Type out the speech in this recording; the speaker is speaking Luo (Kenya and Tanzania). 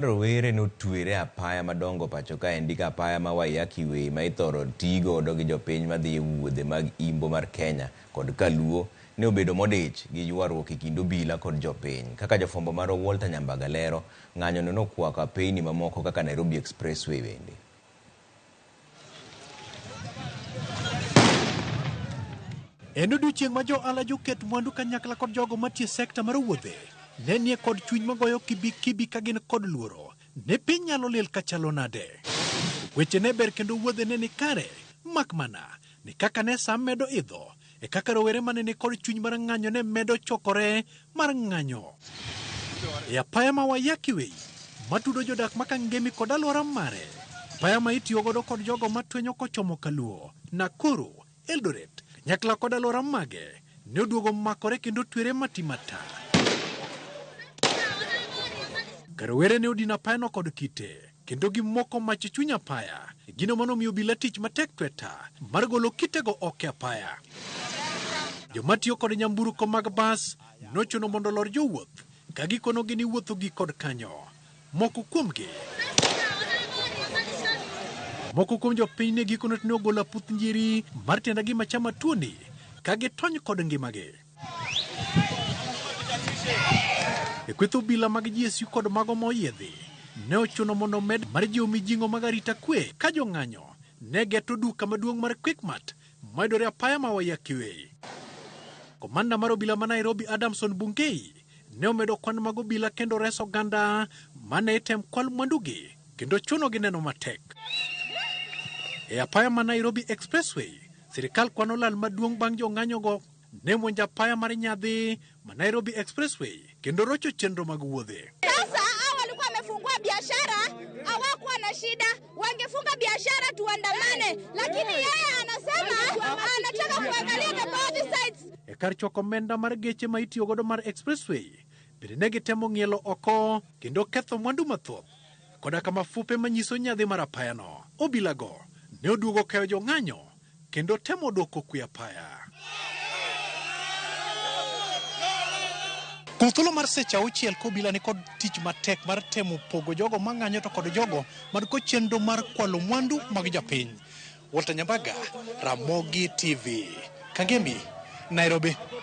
Rowere notwere apaya madongo pacho kaendi ka apaya ma Waiyaki Way ma ithoro tii godo gi jopiny madhi e wuodhe mag imbo mar Kenya kod Kaluo ne obedo modich gi ywaruok e kind obila kod jopiny. Kaka jafwambo marwa Walter Nyambaga lero, ng'anyono nokwako apeyni mamoko kaka Nairobi Expressway bende. En odiochieng' ma jo-ohala joket mwandu kanyakla kod jogo matiyo e sekta mar wuodhe ne nie kod chuny magoyo kibi kibi ka gin kod luoro ni piny nyalo lil kachalo nade. Weche ne ber kendo wuodhe ne ni kare, mak mana ni kaka ne sa medo idho e kaka rowere mane ni kod chuny mar ng'anyo ne medo chokore mar ng'anyo. E apaya ma Waiyaki Way matudo jodak ma Kangemi kod alwora mare, apaya ma itiyo godo kod jogo matwenyo kochomo Kaluo, Nakuru, Eldoret, kanyakla kod alwora mage ne oduogo makore kendo twere matimata. Ka rowere ne odino apayano kod kite kendo gimoko mach e chuny apaya, gino mane omiyo obila tich matek tweta mar golo kitego oko e apaya. Joma tiyo kod nyamburko mag bas nochuno mondo olor jowuoth ka gikonogi ni wuotho gi kod kanyo. Moko kuomgi Moko kuom jopiny ne gikone to ne ogolo aputh njiri mar tienda gima chama tuoni ka gitony kod ngimagi. E kweth obila mag GSU kod mago ma oyiedhi ne ochuno mondo omed mar jiwo mijing'o mag arita kwe ka jong'anyo ne geto duka maduong' mar Quickmart mayudore apaya ma Waiyaki Way. Komanda mar obila ma Nairobi Adamson Bungei ne omedo kwan mag obila kendo reso oganda mane item kwal mwandugi kendo chunogi neno matek. E apaya ma Nairobi Expressway, sirikal kwano lal maduong' bang' jong'anyogo ne monjo apaya mar nyadhi ma Nairobi Expressway kendo rocho chenro mag wuodhe. Sasa hao walikuwa wamefungua biashara, hawakuwa na shida, wangefunga biashara tuandamane, lakini yeye anasema anataka kuangalia the both sides. E kar choko omenda mar geche ma itiyo godo mar Expressway, bende ne gitemo ng'ielo oko kendo ketho mwandu mathoth koda kama fupe manyiso nyadhi mar apayano. Obilago ne oduogo keyo jong'anyo kendo temo duoko kwe apaya. Kuom thuolo mar seche auchiel ka obila ni kod tich matek mar temo pogo jogo mang'anyo to kod jogo man kod chenro mar kwalo mwandu mag jopiny. Walter Nyambaga, Ramogi TV, Kangemi, Nairobi.